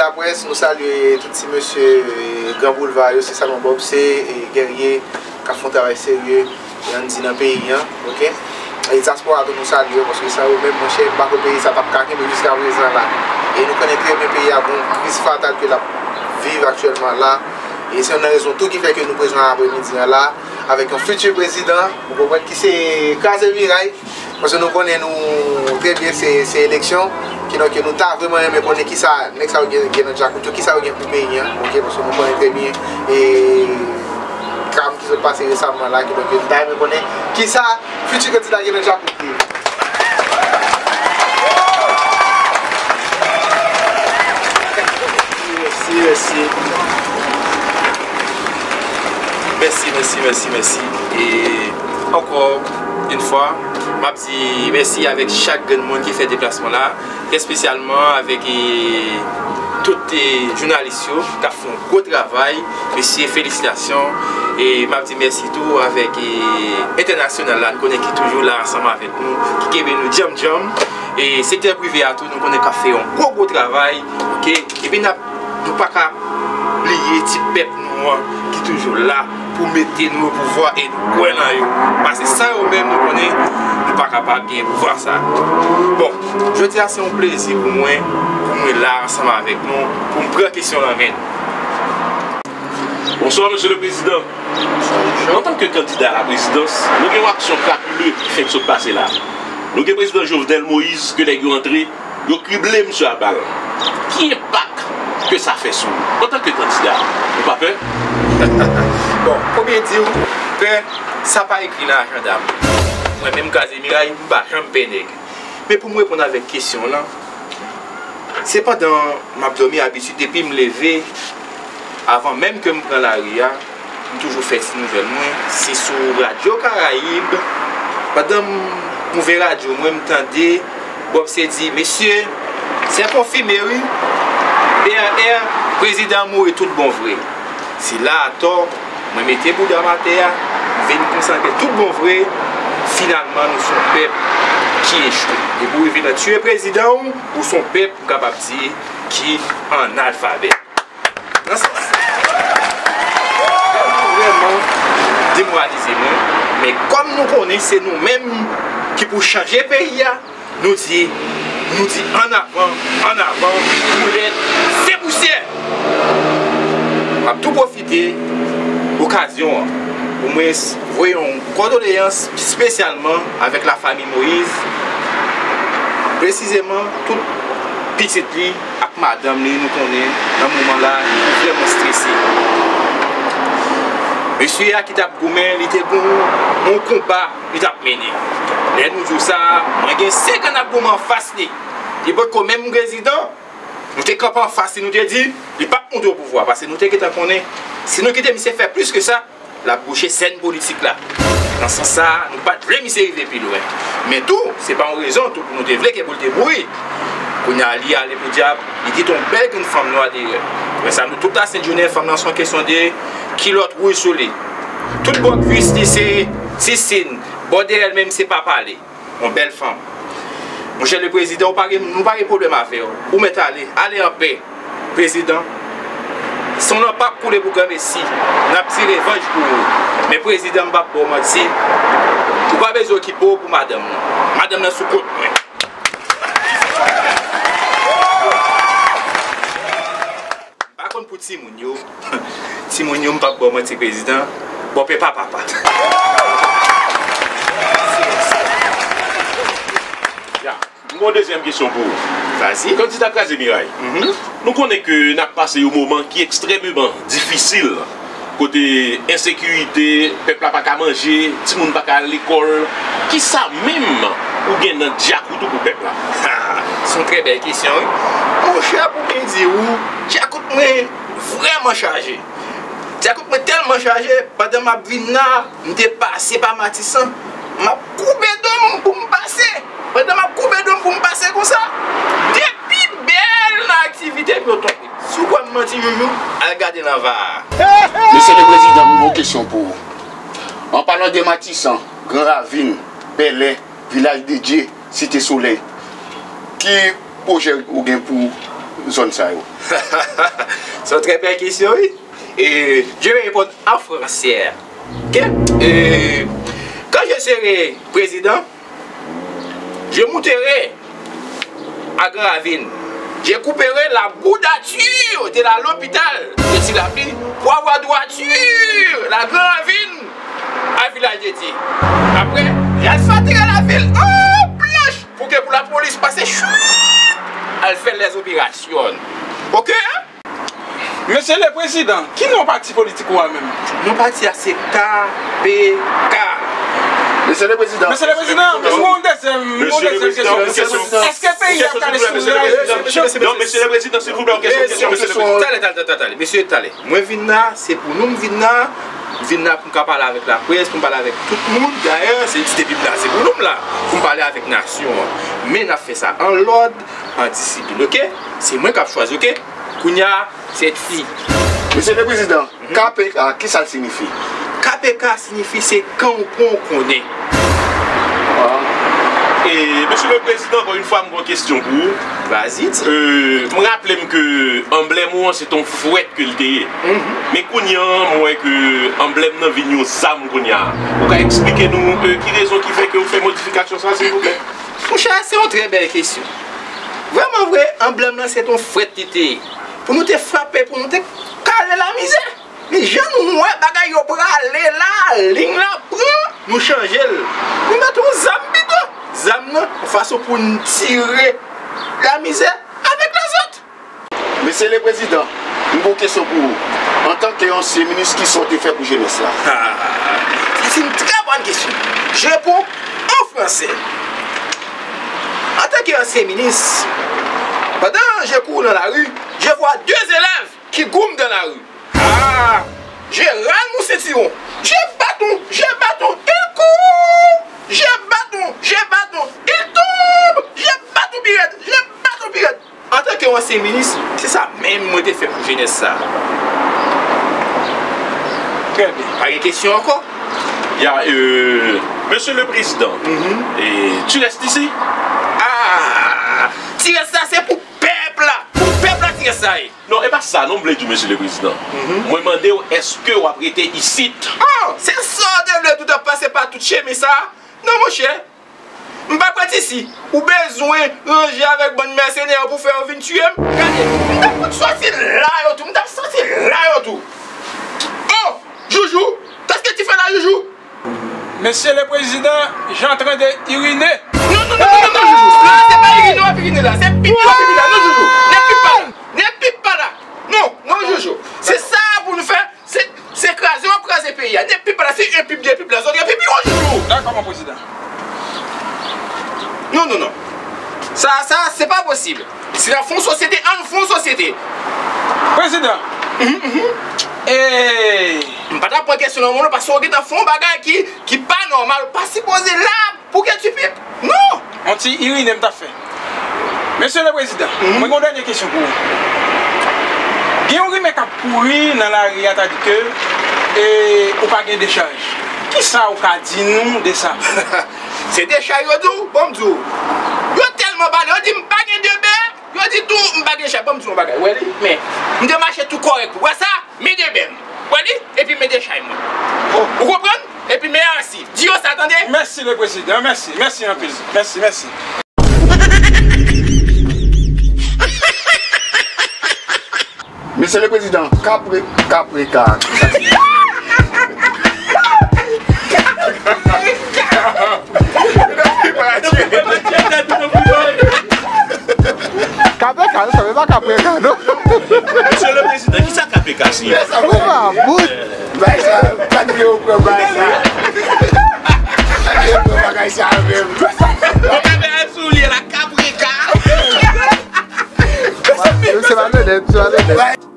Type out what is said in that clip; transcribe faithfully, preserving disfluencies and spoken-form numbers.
Laprès, nou salye tout ti mesye, e, Gran Boulva yo, se Salman Bob, se, e, gèrye k ap fè yon travay serye, e, ann di nan peyi an, oke? E dyaspora tou nou salye yo, paske san yo menm, monchè, m pa kwè peyi sa t ap ka kenbe jiska prezan la. E nou konnen trè byen peyi a gon kriz fatal ke l ap viv aktyèlman la. E se youn nan rezon tou ki fè ke nou prezan aprèmidi an la, avèk yon fiti prezidan, ou konprann, ki se Kraze Miray, paske nou konnen nou trè byen se, se eleksyon, kidonk nou ta vrèman renmen konnen kisa nèg sa yo gen, gen nan djakout yo, kisa yo gen pou peyi an, oke, paske nou konnen trè byen, e, dram ki sot pase resaman la, kidonk nou ta renmen konnen kisa fiti kandida gen nan djakout li. Mèsi, mèsi. Mèsi, mèsi, mèsi, mèsi. E ankò yon fwa, m ap di mèsi avèk chak grenn moun ki fè deplasman la, espesyalman avèk, e, tout, e, jounalis yo k ap fè yon gwo travay. Mesye, felisitasyon. E m ap di mèsi tou avèk, e, entènasyonal la, n konnen ki toujou la ansanm avèk nou, ki kenbe nou djanm djanm. E sektè prive a tou, nou konnen k ap fè yon gwo, gwo travay, oke? Epi n ap, nou pa ka bliye ti pèp nou an ki toujou la pou mete nou o pouvwa e nou kwè nan yo. Paske san yo menm, nou konnen nou pa kapab gen pouvwa sa. Bon, jodi a se yon plezi pou mwen, pou mwen la ansanm avèk nou, pou m pran kesyon nan men nou. Bonswa, Mesye le Prezidan. Antanke kandida a la prezidans, nou gen yon aksyon krapile ki fenk sot pase la. Nou gen Prezidan Jovenel Moïse ke nèg yo antre, yo krible misye a bal. Ki enpak ke sa fè sou ou antanke kandida? Ou pa pè? Bon, pou byen di w, pè, sa pa ekri nan ajanda m. Mwen menm, Kraze Miray, m pa janm pè nèg. Men pou m reponn avèk kesyon w lan, se pandan m ap dòmi, abitid depi m leve, avan menm ke m pran lari a, m toujou fè ti nouvèl mwen, se sou Radyo Karayib. Pandan m ouvè radyo mwen, m tande Bob se di, "Mesye, se konfime wi, B R R, prezidan an mouri tout bon vre." Se la atò, mwen mete bouda m atè a, m vin konsantre tout bon vre, finalman nou se yon pèp ki echwe. E pou rive nan tiye prezidan w, ou se yon pèp, m kapab di, ki analfabèt. Nan sans sa, vrèman demoralize mwen, men kòm nou konnen se nou menm ki pou chanje peyi a, nou di, nou di ann avan, ann avan, boulèt, se pousyè! M ap tou pwofite okazyon an pou mwen s-, voye yon kondoleyans espesyalman avèk lafanmi Moïse, presizeman tout pitit li ak madanm li, nou konnen nan moman la, li vrèman strese. Mesye a ki t ap goumen, li te gon yon konba li t ap mennen. Lè nou di w sa, mwen gen senk an n ap goumen anfas li. Li potko menm prezidan. Nou te kanpe anfas li, nou te di, li p ap monte o pouvwa, paske nou te gentan konnen, si nou kite misye fè plis ke sa, l ap bouche sèn politik la. Nan sans sa a, nou pa t vle misye rive pi lwen. Men tou, se pa yon rezon tou pou nou te vle ke pou l te mouri. Kounye a, li ale podyab, li kite yon bèl grenn fanm nwa dèyè. Lè sa, nou tout la sent jounen, fanm nan se yon kesyon de kilòt wouj sou li. Tout bò kwis li se ti sin, bò dèyè l menm se pa pale. Yon bèl fanm. Monchè le prezidan, ou pa gen, nou pa gen pwoblèm avè w. Ou mèt ale. Ale anpè. Prezidan, san w lan p ap koule pou granmesi. N ap tire revanj pou ou. Men prezidan, m p ap ba w manti. Ou pa bezwen okipe w pou madanm nan. Madanm nan sou kont mwen. M pa konn pou timoun yo. Timoun yo, m p ap ba w manti, prezidan. Bòpè pa papa. Ya, m gen yon dezyèm kesyon pou ou. Vazi. Kandida Kraze Miray, mhm, nou konnen ke n ap pase yon moman ki ekstrèmeman difisil, kote ensekirite, pèp la pa ka manje, timoun pa ka al lekòl. Kisa menm ou gen nan dyakout ou pou pèp la? Ha, se yon trè bèl kesyon, wi. Monchè, pou byen di w, dyakout mwen vrèman chaje. Dyakout mwen tèlman chaje, pandan m ap vin la, m te pase pa Matisan. M ap koube do m pou m pase. Pandan m ap koube do m pou m pase konsa, de pi bèl nan aktivite m yo tonbe. Si w kwè m manti, Joujou, al gade nan va a. Mesye le prezidan, m gen yon kesyon pou ou. An palan de Matisan, Gran Ravin, Bèlè, Vilaj de Dye, Site Solèy, ki pwojè ou gen pou zòn sa yo? C'est une très belle question, oui. Et je vais répondre en français. Ok? Et quand je serai président, je monterai à Grand Ravine. Je couperai la boudature de la l'hôpital de Ti Lapli pour avoir droiture la Grand Ravine à Village de Dieu. Après, j'asphalterai la ville en planche pour que pour la police passe chou, al fè les opérations. Ok? Mesye le prezidan, ki non pati politik ou a menm? Non pati a se K P K. Mesye le prezidan. Mesye le prezidan, m gon dezyèm, m gon dezyèm kesyon. Èske peyi a prale sou ray? Non, mesye le prezidan, silvouplè, yon kesyon, kesyon, mesye le prezidan. Talè, talè, talè, talè. Mesye, talè. Mwen vin la, se pou nou m vin la. M vin la pou m ka pale avèk laprès, pou m pale avèk tout moun. Dayè, se ti depi m la, se pou nou m la. Pou m pale avèk nasyon an. Men n ap fè sa an lòd, an disiplin, ok? Se mwen k ap chwazi, ok? Kounye a, se fi. Mesye le prezidan, K P K, kisa l siyifi? K P K siyifi se kan w pran w konnen. E, mesye le prezidan, ankò yon fwa, m gen yon kesyon pou ou. Vas-y, di. E, m raple m ke anblèm ou an, se t on frèt ke l te ye. Men kounye a, m wè ke anblèm nan vin yon zam kounye a. Ou ka eksplike nou, e, ki rezon ki fè ke ou fè modifikasyon sa, silvouplè? Monchè, se yon trè bèl kesyon. Vrèman vre, anblèm nan se t on frèt li te ye. Pou nou te frape, pou nou te kale lamizè. Men jan nou wè bagay yo prale la, liy la pran, nou chanje l. Nou mete yon zam pito. Zam nan, yon fason pou n tire lamizè avèk lèzòt. Mesye le prezidan, m gen yon kesyon pou ou. Antanke ansyen minis, kisa w te fè pou jenès la? Ah, c'est une très bonne question. Je réponds en français. En tant qu'ancien ministre, pendant je cours dans la rue, je vois deux élèves qui goument dans la rue. Ah! Je rale mon ceinturon. Je bâton, je bâton, il court. Je bâton, je bâton, il tombe. Je bâton pirate, je bâton pirate. Antanke yon ansyen minis, se sa menm mwen te fè pou jenès sa. Trè byen. Pa gen kesyon ankò? Ya, euh, Monsieur le Président, e, tu restes ici? Ah! Ti rès la se pou pèp la! Pou pèp la ti rès la ye! Non, e pa sa non m vle di w, Mesye le Prezidan. Mwen mande w, èske w ap rete isit? Oh! Se sa w te vle di w t ap pase pa tout chemen sa? Non, monchè. M pa kwè ti si ou bezwen ranje avèk bann mèsenè yo pou fè yo vin tiye m. Gade, m t ap fout sòti la yo tou, m t ap sòti la yo tou. Oh, Joujou, kèske ti fè la, Joujou? Mesye le prezidan, je antren de irine. Non, non, non, non, non, non, Joujou. La, se pa irine w ap irine la. Se pipi w ap pipi la, non, Joujou. Ne pipi pa la. Ne pipi pa la. Non, non, Joujou. Se sa pou nou fè. Se, se kraze w ap kraze peyi a. Ne pipi pa la. Se yon pipi, de pipi la. Zòt gen pipi w, Joujou. Dakò, mon prezidan. Non, non, non. Sa, sa, se pa posib. Si n ap fè yon sosyete, ann fè yon sosyete. Prezidan, e, m pa t ap pran kesyon nan men w, paske w gentan fè yon bagay ki, ki pa nòmal. Ou pa sipoze la pou ke ti pip. Non! Yon ti irine m t ap fè. Mesye le prezidan, mwen gen yon dènye kesyon pou ou. Gen yon rimè k ap kouri nan lari a, ta di ke, e, ou pa gen dechaj. Kisa ou ka di nou de sa? Se dechaj yo di w? Bon, m di w. Yo tèlman pale, yo di m pa gen de bè, yo di tou m pa gen chay. Bon, m di w yon bagay, w wè li? Men, m te mache tou kòrèk. Ou wè sa? Men de bè m. W wè li? Epi men de chay mwen. Ou konprann? Epi men asi. Di yo sa, tande? Mèsi, le prezidan. Mèsi, mèsi anpil. Mèsi, mèsi. Mesye le prezidan, kapre, kapre ka, kisa se? K P K, nou sa, men pa K P K, non. Mesye le prezidan, kisa K P K siyifi? Ou pa bout. Bay sa, pa t vle yo pran bay sa. Pa t vle yo pran bagay sa menm. Ou ka fè sou li la, K P K. Se malonèt, se malonèt.